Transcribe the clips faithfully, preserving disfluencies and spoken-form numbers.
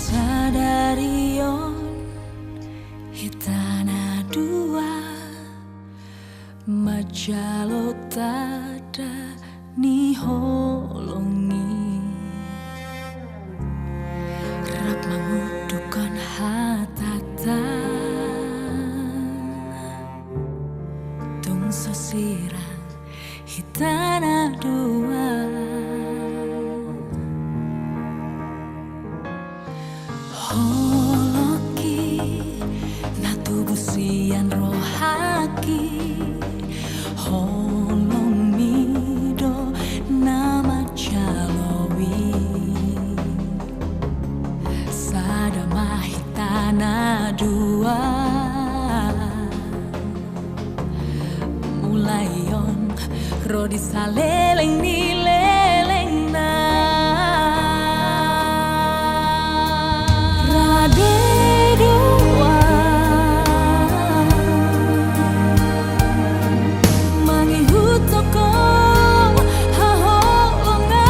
Sadari on hita na dua manjalo tanda ni holong i, rap mangundukhon hatanta. Tung so sirang hita na dua. Holong i na tubu sian rohangki, holongmi do na manjalo i. Sada ma hita na dua. Mulai on ro di saleleng ni lelengna. Rade dua mangihuthon haholongan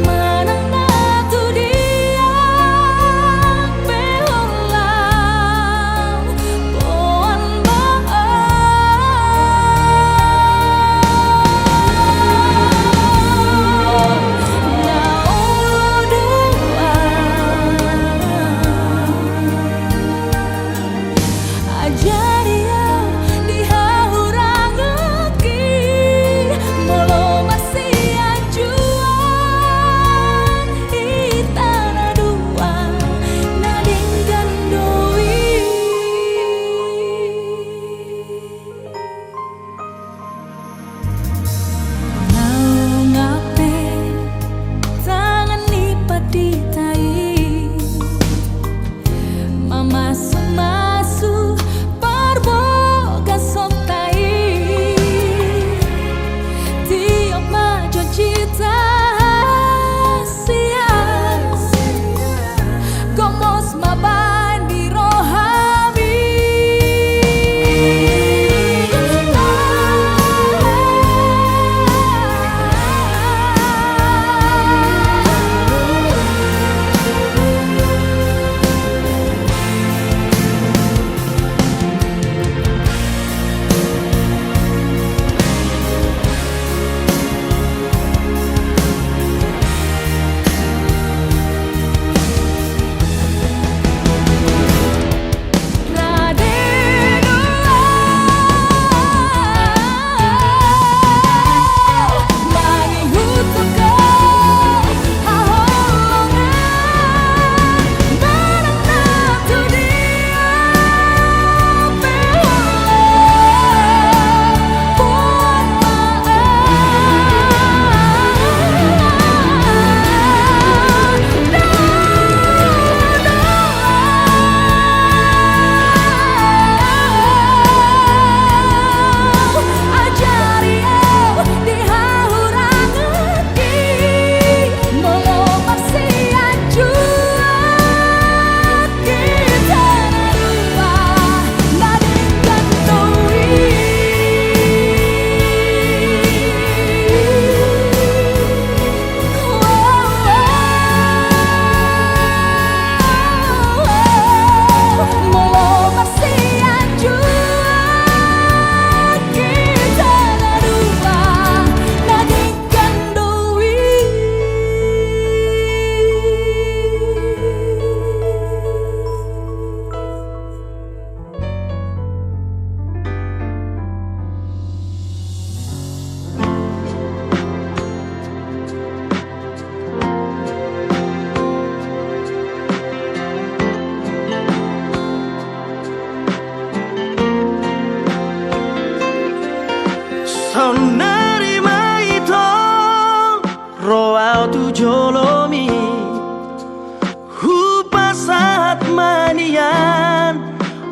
manang na tu dia pe ho lam.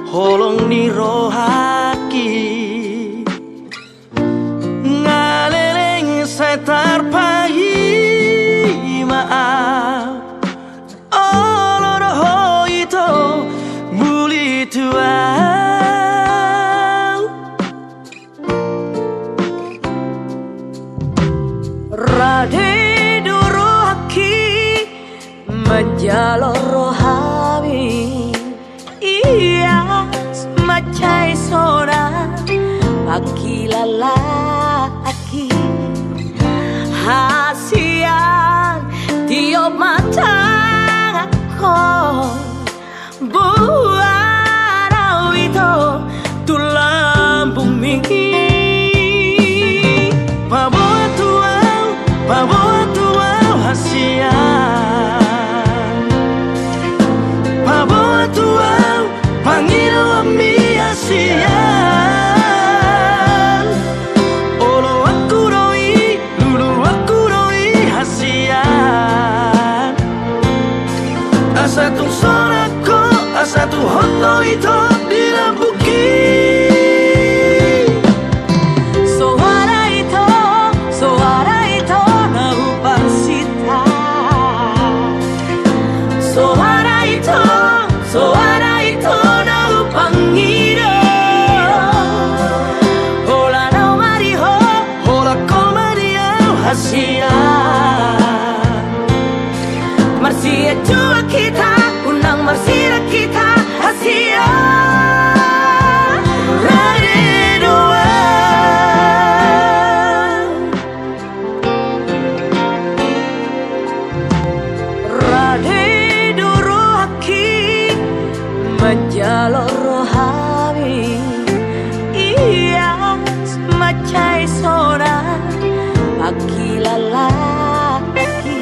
Holong ni rohangki, nga leleng sai tarpaima au, olo do ho ito muli tu au. Rade do rohangki manjalo rohami, ias mansai sonang pangkilalaanki. Hasian tiop ma tanganhon, boan au ito tu lambungmi. Paboa tu au, paboa tu au hasian. Paboa tu au pangidoanmi hasian. Oloanku do i, luluanku do i hasian. Asa tung sonang ho, asa tung hot do ito di lambungki. Soara ito, soara ito na huparsinta. Soara ito, soara ito na hupangido. Holan au ma di ho, holan ho ma di au hasian. Marsianjuan hita, unang marsidak hita hasian. Rade do au. Rade do rohangki manjalo rohami, ias mansai sonang pangkilalaanki.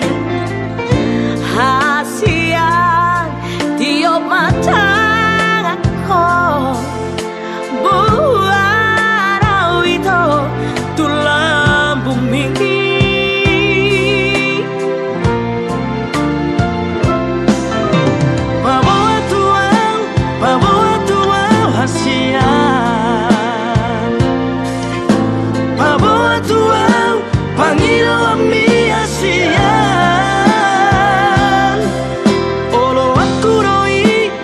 Hasian tiop ma tanganhon, boan au ito tu lambungmi. Paboa tu au, paboa tu au hasian. Paboa tu au pangidoanmi hasian. Oloanku do i,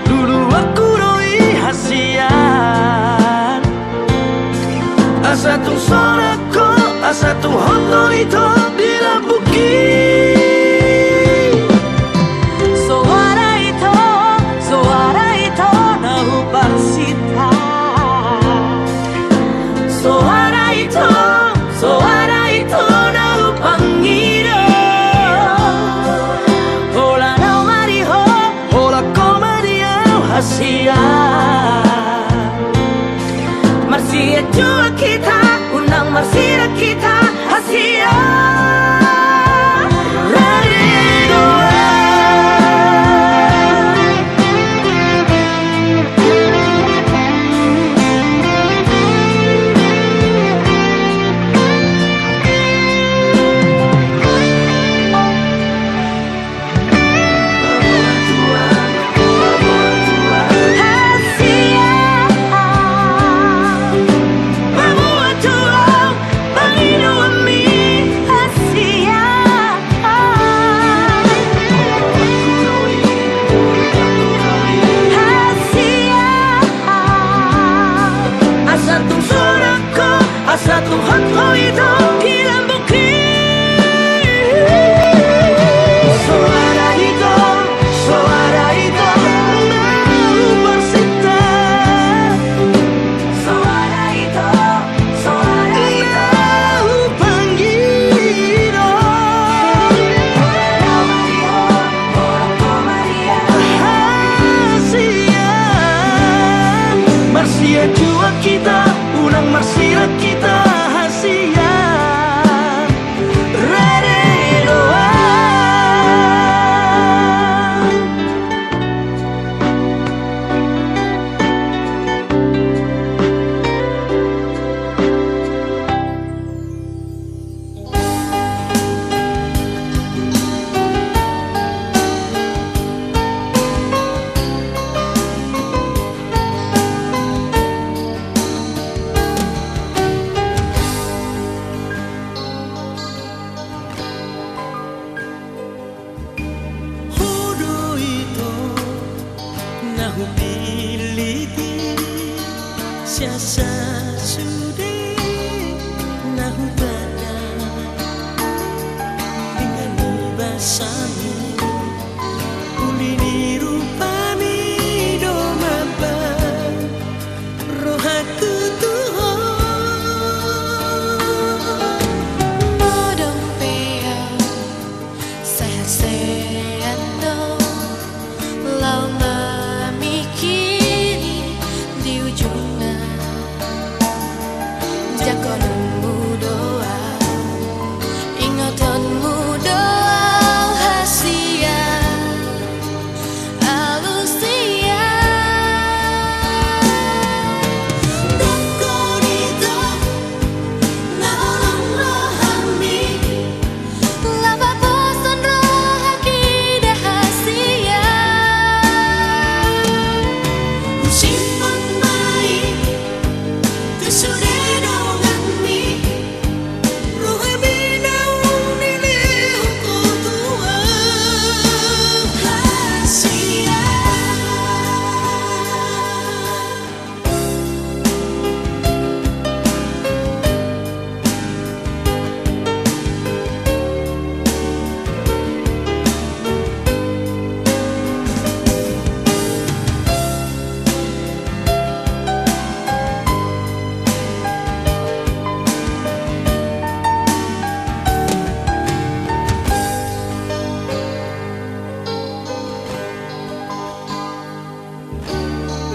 luluanku do i hasian. Asa tung sonang ho, asa tung hot do ito di lambungki. Soara ito, soara ito na huparsinta. Soara ito, soara ito na hupangido. Holan au ma di ho, holan ho ma di au hasian. Marsianjuan hita, unang marsidak hita hasian. Rade do au. Na hupillit i sian sasude na hutanda, denggan ni basami, uli ni rupami do mambahen rohangku tu Ho. Modom pe ahu, sai hasean do laho mamingkiri di ujungna. Jangkononmu do ahu, ingotonmu do ahu, hasian, alus ia. Dongkon ito na holong rohami, laho paposhon rohangki da hasian. Husimpan ma i tu sude donganmi, rohami naung nilehon Ho tu ahu, hasian.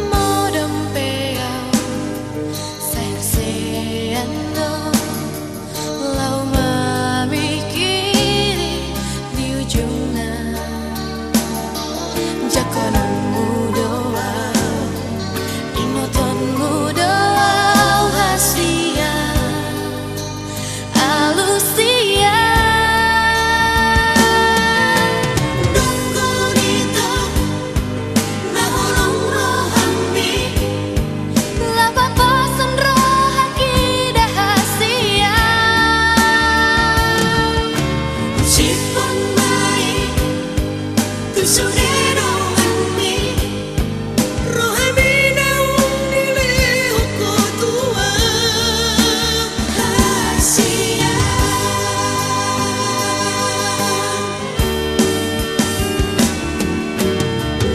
Modom pe ahu, sai hasean do laho mamingkiri di ujungna. Jangkononmu do ahu, ingotonmu do ahu, hasian, alus ia. Dongkon ito na holong rohami, laho paposhon rohangki da hasian. Husimpan ma i tu sude donganmi, rohami naung nilehon Ho tu ahu, hasian.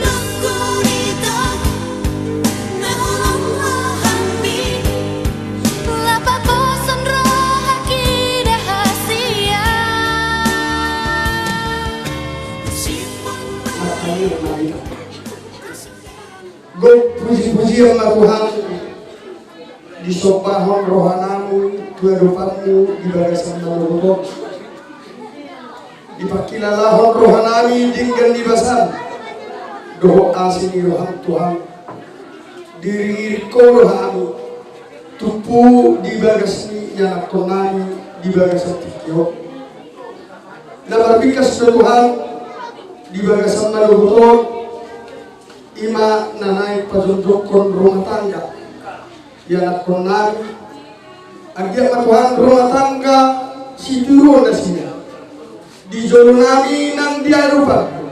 Dongkon ito na holong rohami, laho paposhon rohangki da hasian. Husimpan ma i. Gok puji-pujian ma Tuhan, disombahon rohanami tu adopanmu di bagasan manogot on. Dipangkilalahon rohanami denggan ni basam dohot asi ni roham Tuhan. Diiring-iring Ho do hami tumpu di bagas ni ianakkonnami di bagasan tingki on. Na marbingkas do Tuhan di bagasan manogot on. I ma na naeng pajongjongkon rumah tangga ianakkonnami. Anggiat ma Tuhan rumah tangga sitiruon nasida di jolonami nang di adopanmu.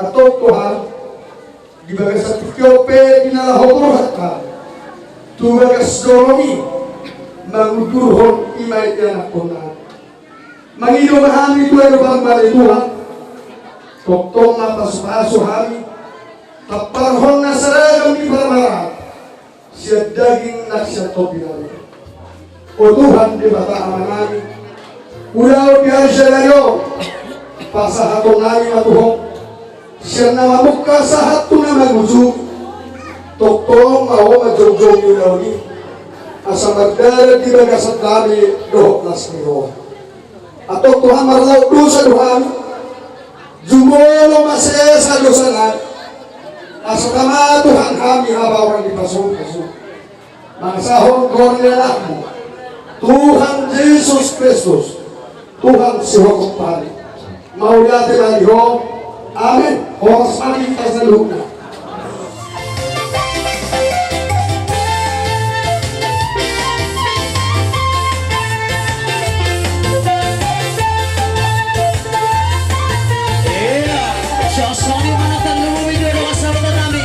Antong Tuhan, di bagasan tingki on pe di na laho borhat hami tu bagas jolomi mangundurhon i ma ianakkonnami. Mangido ma hami tu adopanmu ale Tuhan, tongtong ma pasu-pasu hami, tamparhon na saragam ni parmaraan sian daging nang sian tondi nami. O Tuhan Debata Amanami, ulaon di ari sadari on pasahatonnami ma tu Ho, sian na mamungka sahat tu na mangujungi. Tongtong ma Ho manjongjongi ulaon i asa mardalan di bagasan dame dohot las ni roha. Antong Tuhan, marlaok dosa do hami, jumolo ma sesa dosanami, asa tama Tuhan hami habaoran ni pasu-pasu. Mangasahon goar ni Anakmu, Tuhan Jesus Kristus, Tuhan sihohom hami. Mauliate ma di Ho. Amen. Horas ma di hita saluhutna. Iya, sosoni mana telu video dengan sahabat kami.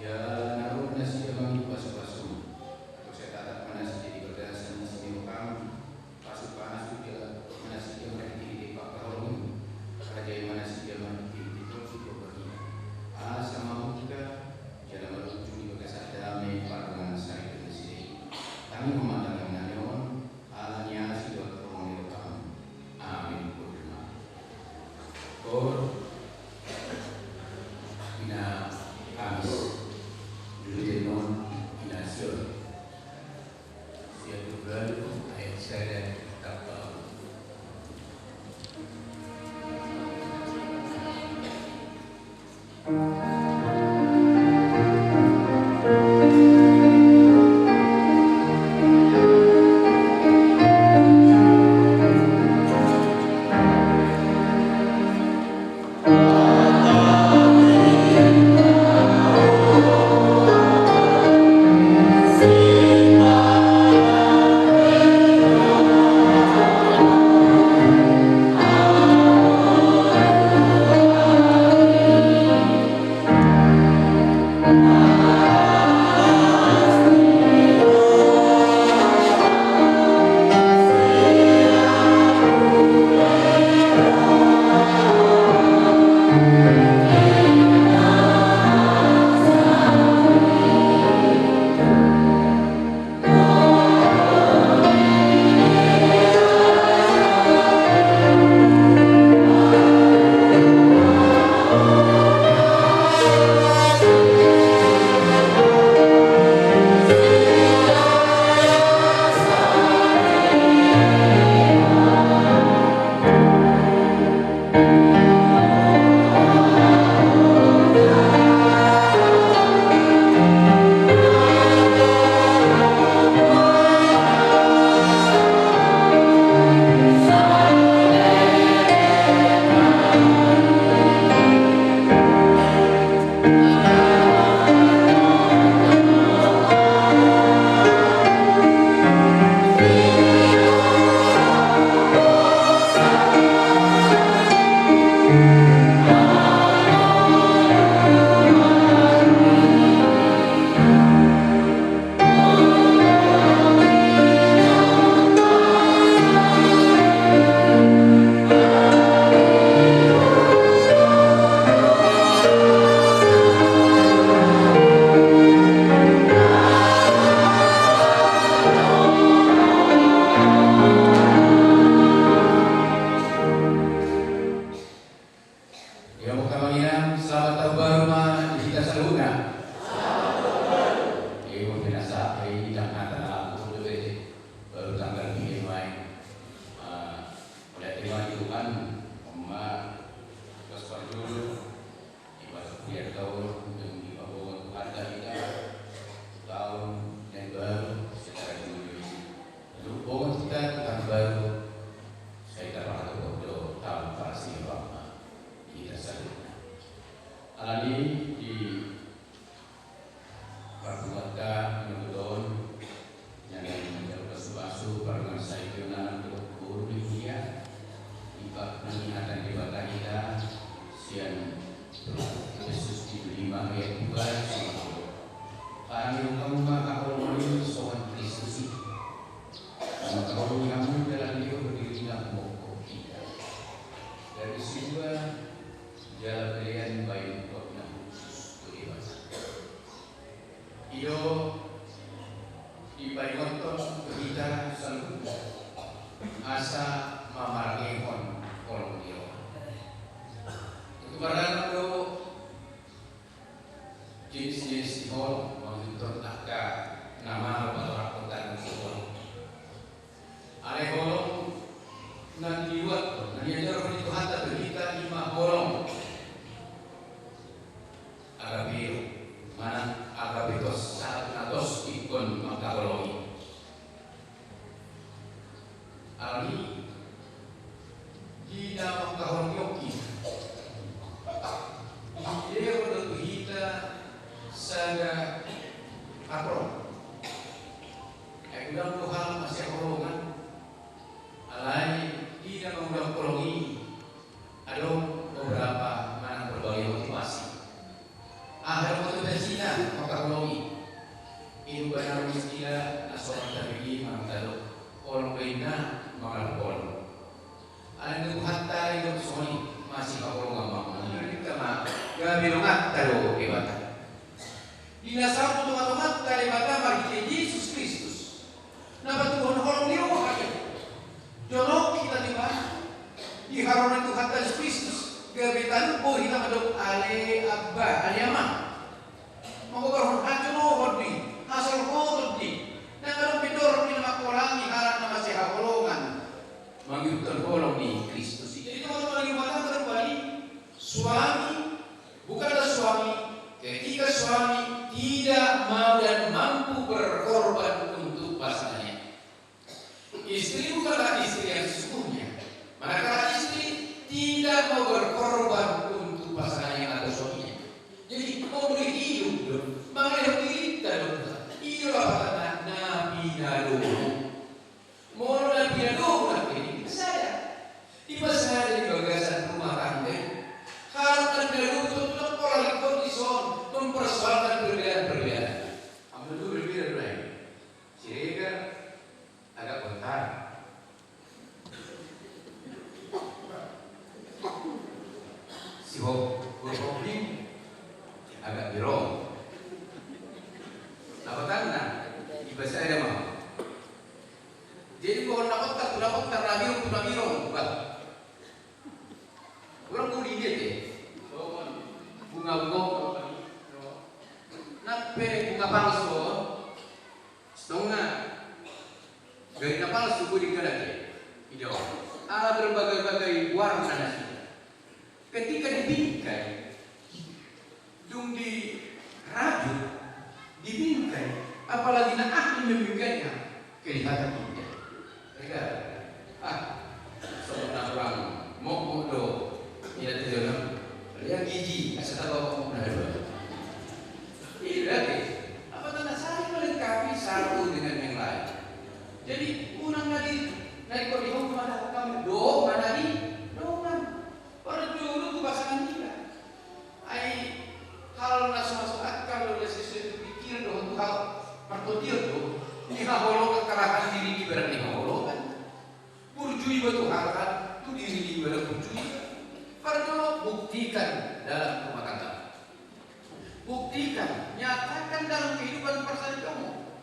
Jala na ro nasida mangido pasupasu, asa tatap ma nasida di bagasan simeotam, pasupasu jala manasida marhitehite pangkaholongi, rajai ma nasida marhitehite tolu tu bagia, asa mamungka jala marujung di bagasan dame pardongansaripeon nasida i. Tangi ma tangiangnami on, ala ni asi dohot holong ni roham. Amin. Koduma. Kor ina amis dulu tenon ina sion. Siap dulu ayat sada. Tapau. Ia mungka manginan, selamat tahun baru ma di hita saluhutna. Ia mungkin asa, eh, idang hata na laku tu bete, baru tanggal tiga Mei. Ah, oleh terima Tuhan, Oma, Gas Parjolo, di masa kuliah tahun, dan di Papua Tuhan dan kita, tahun yang baru secara dulu. Lalu, bongan kita, tahun baru, Sai taparhatohon do taon parasiroan ma di hita saluhutna. Alani i di parpunguanta na mangihut on, na naeng manjalo pasupasu pardongansaripeon anak dohot boru ni huria, di pangihatan Debata hita sian Efesus pitu lima ayat dua, songon on. Parange hamu ma haholomon i songon Kristus i. Na mangkaholongi hamu jala nilehon do dirina humophop hita. Gabe sidua jala bere ni bahenon na hushus tu Debata. I do dipaingothon tu hita saluhutna asa mamarangehon holong ni roha. Tutu mardalan do jenis-jenis ni holong, mangihuthon angka na malo patoranghon tanggung ni holong. Alai holong na nibuathon, na niajarhon ni Tuhanta tu hita i ma holong agapeo, manang agapetos, sahat na tos ingkon mangkaholongi. Alani i, di na mangkaholongi on hita, dilehon do tu hita sada aturan. Ai godang do halak na sihaholongan, alai di na mangudang holong i, adong beberapa manang berbagai motivasi. Aha do motivasina? tidak mau dan mampu berkorban untuk pasangannya. Istri bukanlah istri yang sesungguhnya, manakala istri tidak mau berkorban untuk pasangannya atau suaminya. Jadi, memberi hidup do, mangalehon dirinta do, i do lapatanna na pinadua. Molo na pinadua, na pinadua, dipersada. Dipersada di bagasan rumah tangga. Halak na pinadua, betul-betul pola lingkot dison mempersoalkan perbedaan-perbedaan. Ambil dulu berbeda dulu, eh. Siregar agak bentar. Si Ho-, Hohobing agak birong. Lapatanna, dipersada ma. Jadi, pohon na bontar tu na bontar, na birong tu na birong, bah. Orang budi dia te. Bunga-bunga. Nang pe bunga palsu. Setengah. Gari na palsu budi kada dia. Ido. Ala berbagai-bagai warna nasida. Ketika dibingkai, dung dirajut, dibingkai, apalagi na ahli membingkainya, kelihatan indah. Mereka, ah, soal na orang mokmok do, tidak terjadi. Lihat gigi, asal tahu mokmok na dua. Iya, berarti apa tanda saling melengkapi satu dengan yang lain. Jadi, unang nadi, nadi kau di rumah, kami do, mana di, dongan. Parjolo tu pasangan nida. Ai hal na so masuk akal do, na sesuai tu pikiran do, tu hal partotian do. Ni haholongan, kalahan diri ibarat ni haholongan. Burju iba tu halak, tu diri ibarat burju iba. Parjolo buktikan dalam rumah tangga. Buktikan, nyatakan dalam kehidupan parsaripeonmu.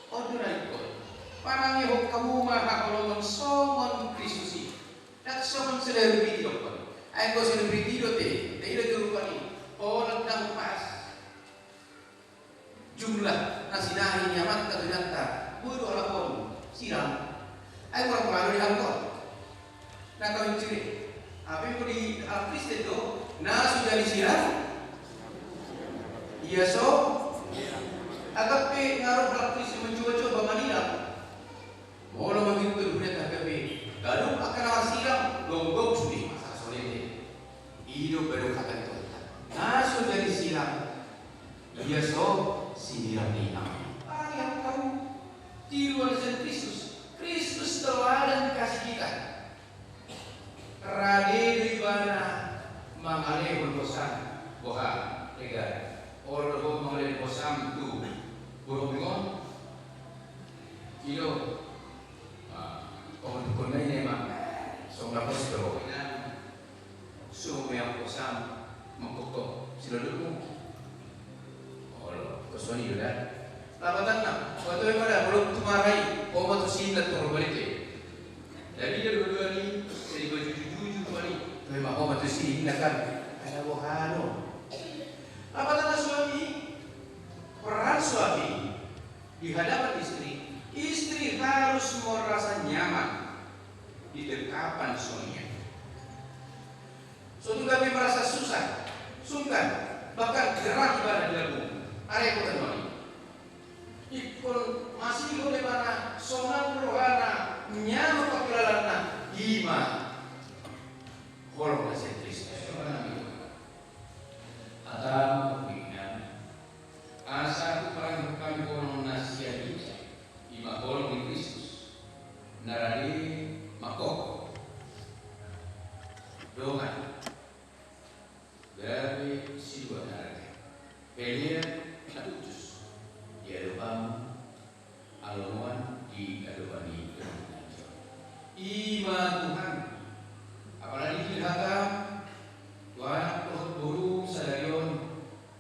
On do na ingkon. Parangehon hamu ma haholongon songon Kristus i. Ndang songon selebriti dohot. Ai anggo selebriti do te, te i do julukan i. Holan ndang pas jumlah na sinahi ni amanta tu inanta. Boi do halak on silang. Ai molo pangalo di halak on. Na kawin ciri. Hape molo di halak Kristen do, na so jadi silang, ia so, agak pe ngarap halak Kristen mencoba-coba manilang. Molo mangihut tu bulan agak pe, gadup angka na marsilang, gonggong sude, masa solete. I do baru kata itu. Na so jadi silang, ia so sinirang ni inang. Parangehon hamu. Tiruan sian Kristus. Kristus teladan kasih kita. Rade do ibana mangalehon bosan, boha, lega. Olo do ho mangalehon bosan tu boru on. I do. Ah, pahundukon na i ma. Songon na pos do. Ina. Sumeang bosan mangkokko silolemu. Olo, kosoni do da. Lapatanna, botoe ma da, molo tung marai, ho ma tu si inna tu horbo i te. Jadi dia dua-dua ni, jadi bajuju-juju ma ni. Toe ma ho ma tu si inna kan. Ada boha do. Lapatanna suami, peran suami di hadapan istri, istri harus merasa nyaman di dekapan suaminya. Sotung gabe merasa susah, sungkan, bahkan gerah ibana di lambung. Are ko tanoni. Ingkon masihol ibana, sonang rohana, nyaman pangkilalanna, i ma holong na sian Kristus. Hata ma pimpinan. Asa huparangehon hami holong na sian i, i ma holong ni Kristus, na rade mangkokko. Dongan, gabe sidua na rade. Pelean na putus di adopanmu. Alomoan di adopan ni Tuhan. I ma Tuhan. Apalagi di hata, tu anak dohot boru sadari on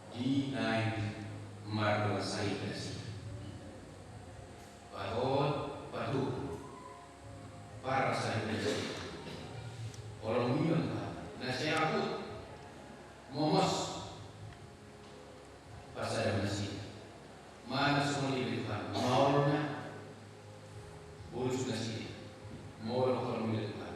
di naeng mardongan sahit nasida. Patot, patuh. Parsadari nasida. Holong ni Tuhan. Na sai abut. Momos. Parsadari nasida. Manang songon i be Tuhan, maol na. Bolus nasida. Maol na holong ni Tuhan.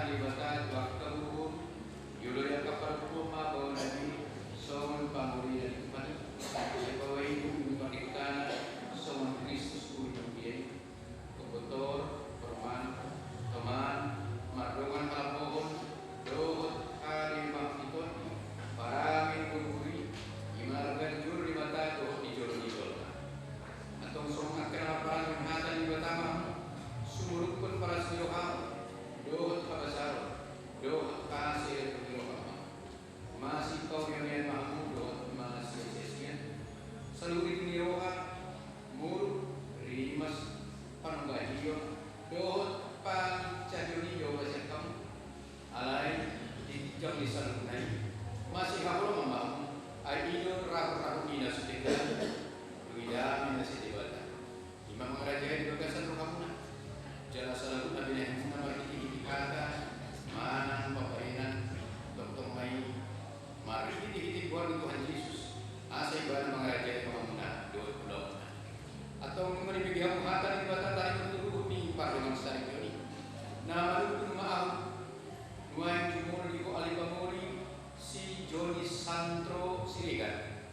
Debata tu angka uhum, dioloi angka parungkilon ma baonan i songon pamolei na nikmat i, sai paboa i uhum ni pardengganan songon Kristus uhum ni huria i. Gomgotor, hormat, toman, mardongan halambohon, dohot hademanghitondi, parange ni boru i, i ma na marga di jolo ni Debata dohot di jolo ni jolma. Antong songon angka na marparange hata ni Debata ma hamu, sumurungkon paras ni roham, dohot habasaron, dohot hasalealeon ni roha ma hamu. Masipaunionionon ma hamu dohot masiasiasian. Saluhut ni roha, muruk, rimas, panumbahion, dohot panginsarion i jolo sian hamu. Alai di ginjang ni saluhutna i, masihaholongan ma hamu, ai i do rahut-rahut ni na so denggan, dung i dame na sian Debata. I ma mangarajai di bagasan rohamuna. Jala saluhutna binahenmuna marhitehite hata manang pambahenan, tongtong ma i marhitehite goar ni Tuhan Jesus, asa ibana mangarajai rohamuna dohot ulaonmuna. Antong nunga dibege hamu hata ni Debata taringot tu luhut ni pardongansaripeon i, na manungkun ma ahu nuaeng jumolo di ho ale pamoli si Joni Sandro Siregar.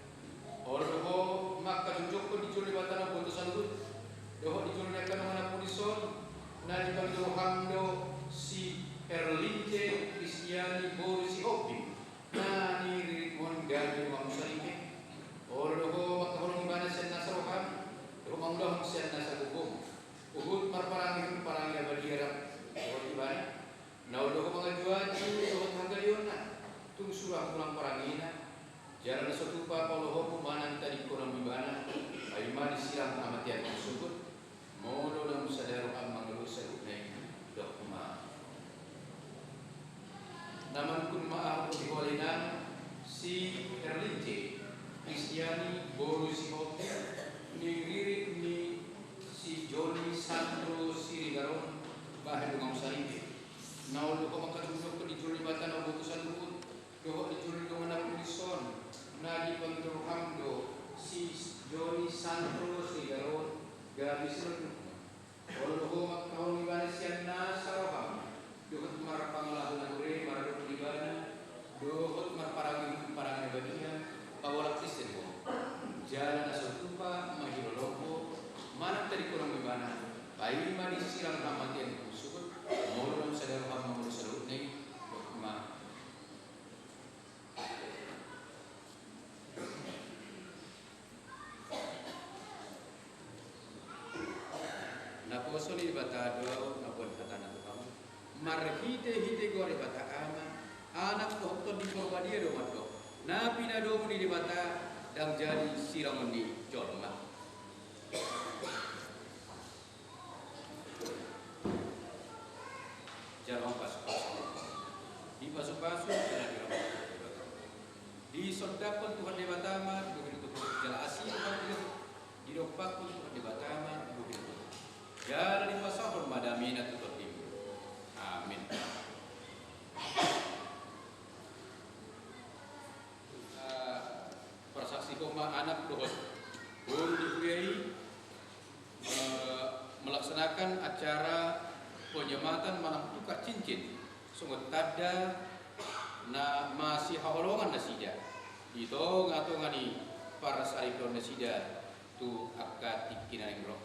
Olo do ho mangkajongjonghon di jolo ni Debata na umboto saluhut, dohot di jolo ni angka dongan na polis on, na dipangido roham do si Herlince Kristiani boru Sihombing, na niriritmon gabe donganmu saripe. Olo do ho mangkaholongi ibana sian nasa roham, dohot mangulahon sian nasa gogom, huhut marparange parange na badia rap dohot ibana. Na olo do ho mangajuaju dohot hagaleonna, tung sura hulang parangena. Jala na so tupa paolohomu manang tadingkononmu ibana, ai ma disirang hamatean sogot, molo lam sada roham mangalusi saluhutna i, dok ma. Na manungkun ma ahu di ho ale inang si Herlince Kristiani boru Sihombing, niririt ni si Joni Sandro Siregar on, bahen donganmu saripe. Na olo do ho mangkajongjonghon di jolo ni Debata na umboto saluhut, dohot di jolo ni dongan na polis on, na dipangido roham do si Joni Sandro Siregar on gabe sinondukmu. Olo do ho mangkaholongi ibana sian nasa roham, dohot marpangalaho na hure maradophon ibana, dohot marparange parange na badia, paboa Kristen ho. Jala na so tupa mangilolong ho manang tadingkononmu ibana, ai ma disirang hamatean sogot, molo lam sada roham mangalusi saluhutna i, dok ma. Naposo ni Debata do ahu mamboan hatana tu hamu. Marhitehite goar ni Debata Ama, Anak dohot Tondi Porbadia do mandok, na pinadomu ni Debata ndang jadi sirangon ni jolma. Jalo pasupasu. Dipasupasu jala dirahmati Debata. Disondangkon Tuhan Debata ma tu bohi ni tondi, jala asi ma di roha. Didompakkon Tuhan Debata ma tu bohi ni tondi, jala dipasaorhon ma damena tu tondim. Amin. Eh, parsaksihon ma anak dohot boru di huria i, eh, melaksanakan acara penyematan manang tukar cincin songon tanda na masihaholongan nasida di tongatonga ni parsaripeon nasida tu angka tingki na naeng ro.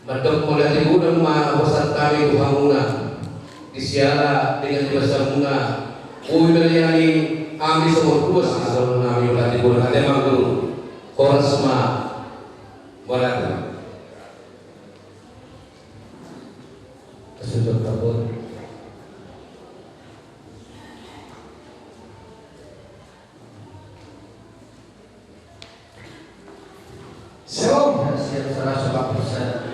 Mandok mauliate godang ma hupasahat hami tu hamuna, di siala dengan di basamuna, boi ma nian hami songon tuas di siala nami. Mauliate godang, ate amang guru. Horas ma. Mauliate. Kasudok kapot. Shalom. Siap, salah sebab pesan.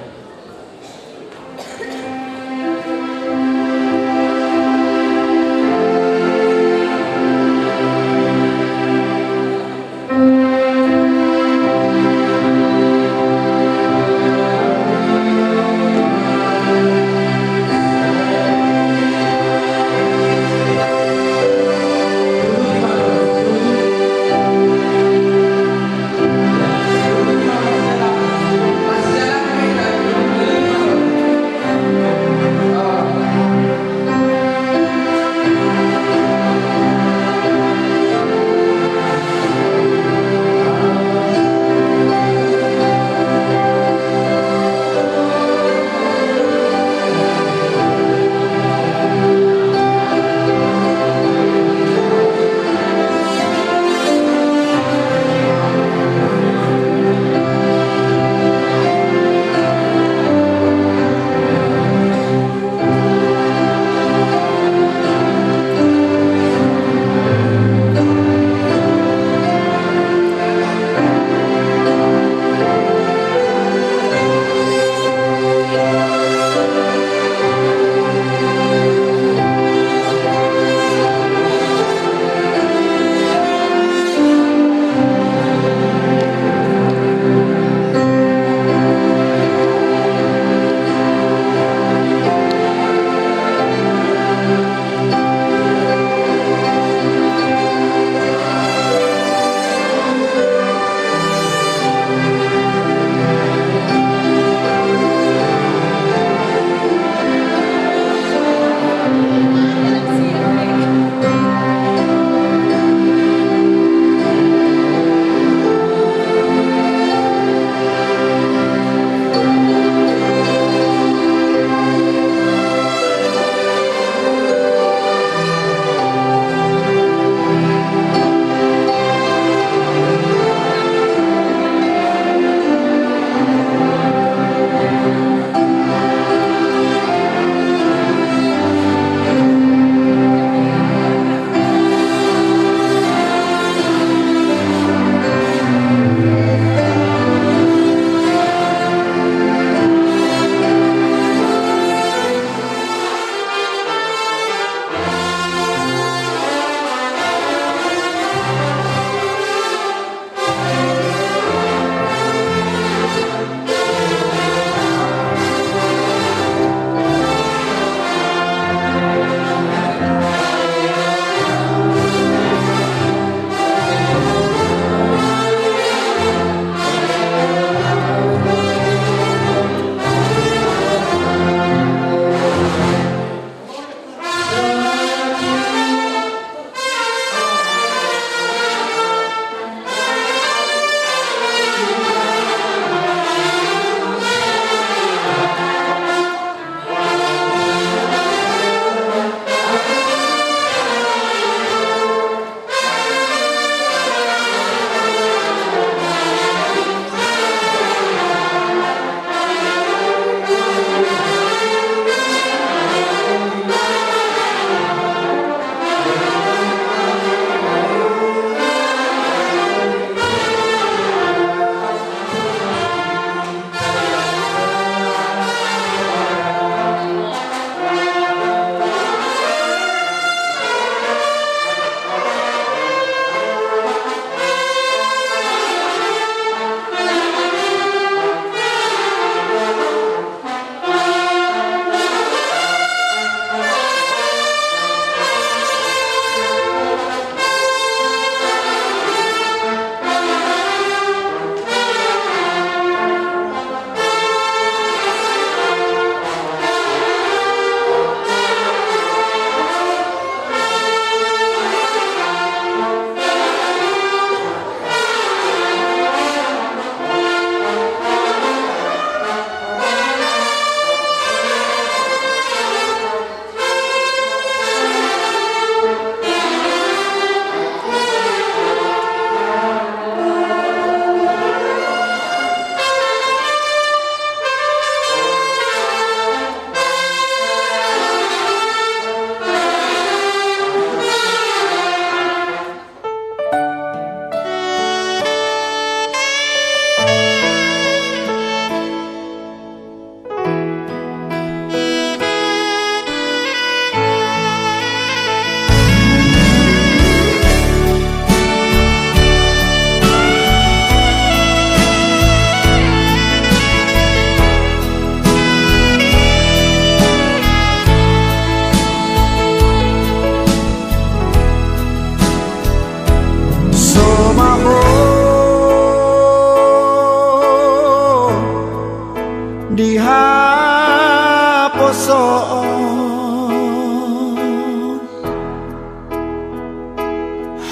Haposoon.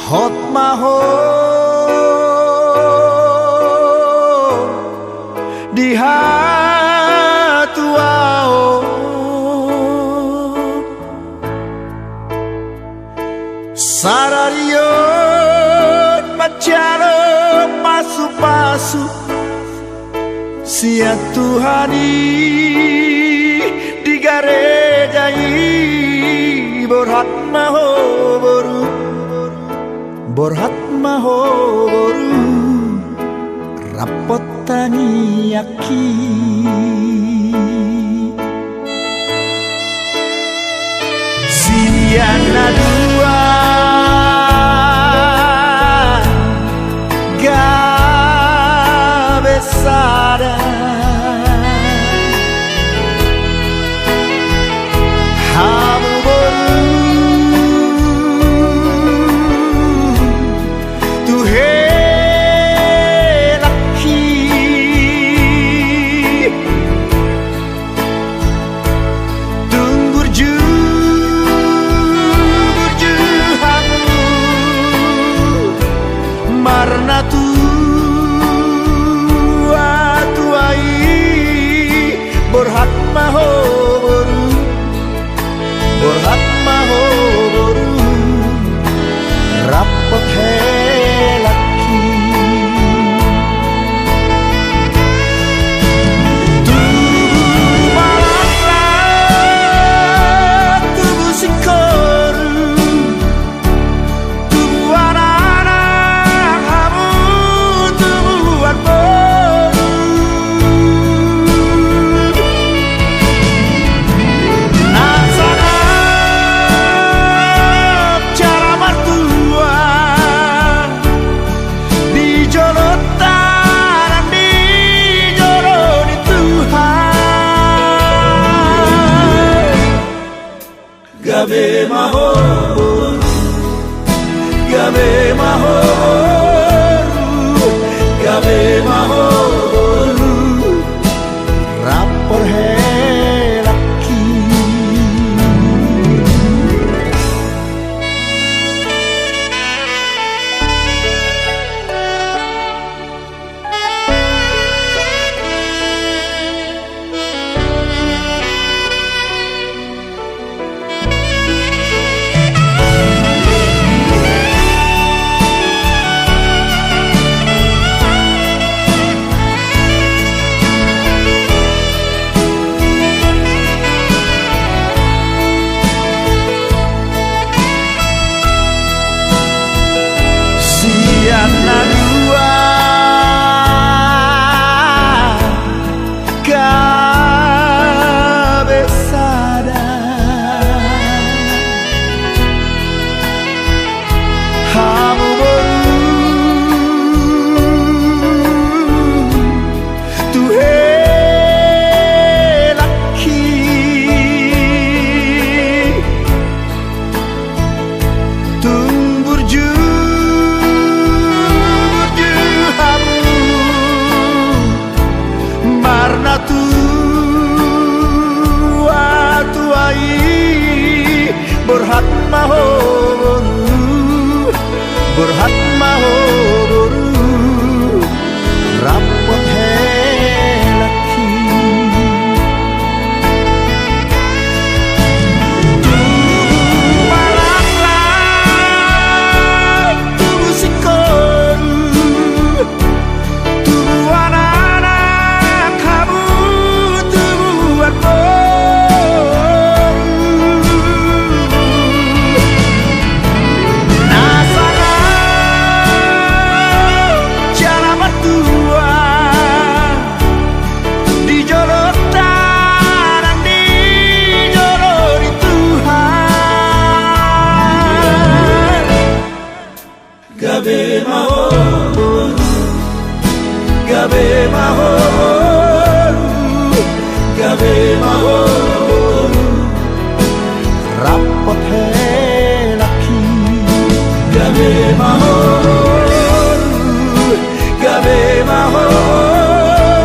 Hot ma ho di hatuaon. Sadari on manjalo pasupasu sian Tuhan i di gareja i. Borhat ma ho boru, borhat ma ho boru, rap hot tangiangki. Sian na dua gabe sada. Hamu boru tu helangki. Tung burju, burju hamu marnatua-tua i. Borhat ma ho boru, borhat ma ho boru, rap hot helangki. Tubu ma laklak, tubu singkoru, tubuan anak hamu, tubuan boru. Na sangap jala martua di jolonta nang di jolo ni Tuhan. Gabe ma ho boru, gabe ma ho boru, gabe ma ho boru, rap hot helangki. Sian na dua gabe sada. Hamu boru tu helangki. Tung burju, burju hamu marnatua-tua i. Borhat ma ho boru, borhat ma ho boru, rap hot helangki. Tubu ma laklak, tubu singkoru, tubuan anak hamu, tubuan boru. Na sangap jala martua di jolonta nang di jolo ni Tuhan. Gabe ma ho boru, gabe ma ho boru, gabe ma ho boru, rap hot helangki. Gabe ma ho boru, gabe ma ho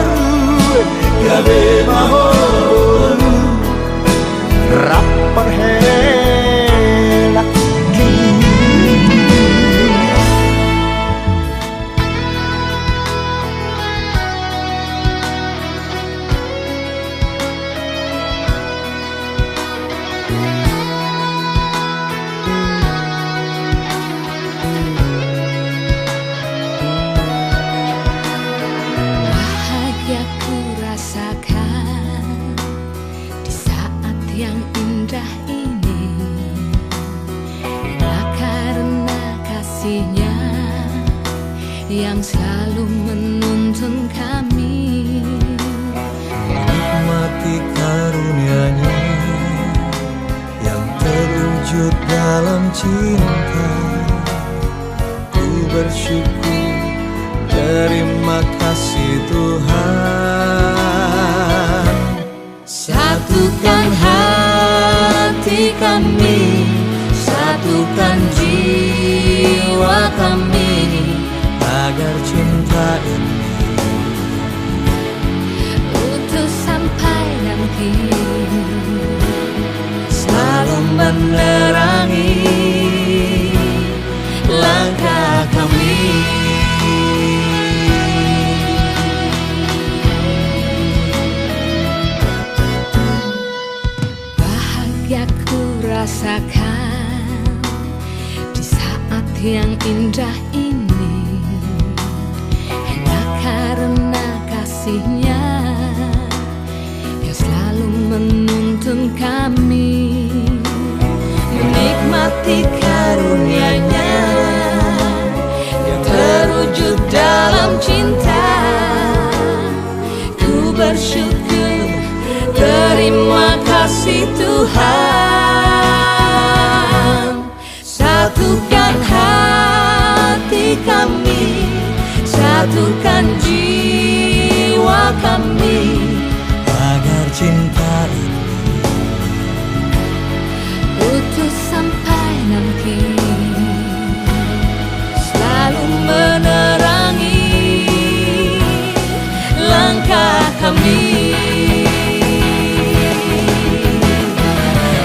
boru, gabe ma yang indah ini, hanya karena kasih-Nya yang selalu menuntun kami. Nikmati karunia-Nya yang terwujud dalam cinta. Ku bersyukur, terima kasih Tuhan. Satukan hati kami, satukan jiwa kami, agar cinta ini utuh sampai nanti, selalu menerangi langkah kami. Bahagia ku rasakan di saat yang indah ini, hanya karena kasih-Nya yang selalu menuntun kami menikmati karunia-Nya yang terwujud dalam cinta. Ku bersyukur, terima kasih Tuhan. Satukan hati kami, satukan jiwa kami, agar cinta ini utuh sampai nanti, selalu menerangi langkah kami.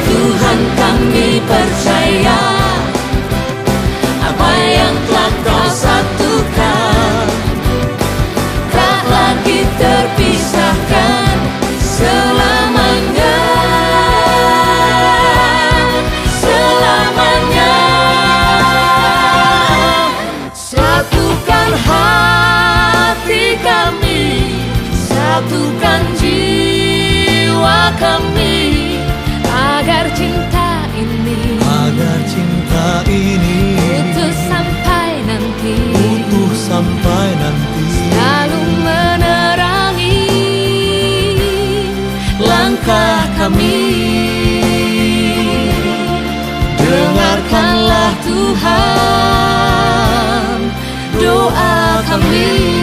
Tuhan, kami percaya apa yang telah Kau satukan tak lagi terpisahkan selamanya, selamanya. Satukan hati kami, satukan jiwa kami, agar cinta ini, agar cinta ini utuh sampai nanti, utuh sampai nanti, selalu menerangi langkah kami. Dengarkanlah Tuhan doa kami.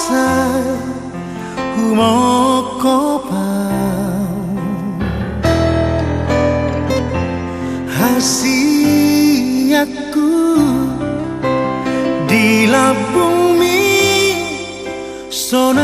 Sai humongkop au hasianku di lambungmi, songon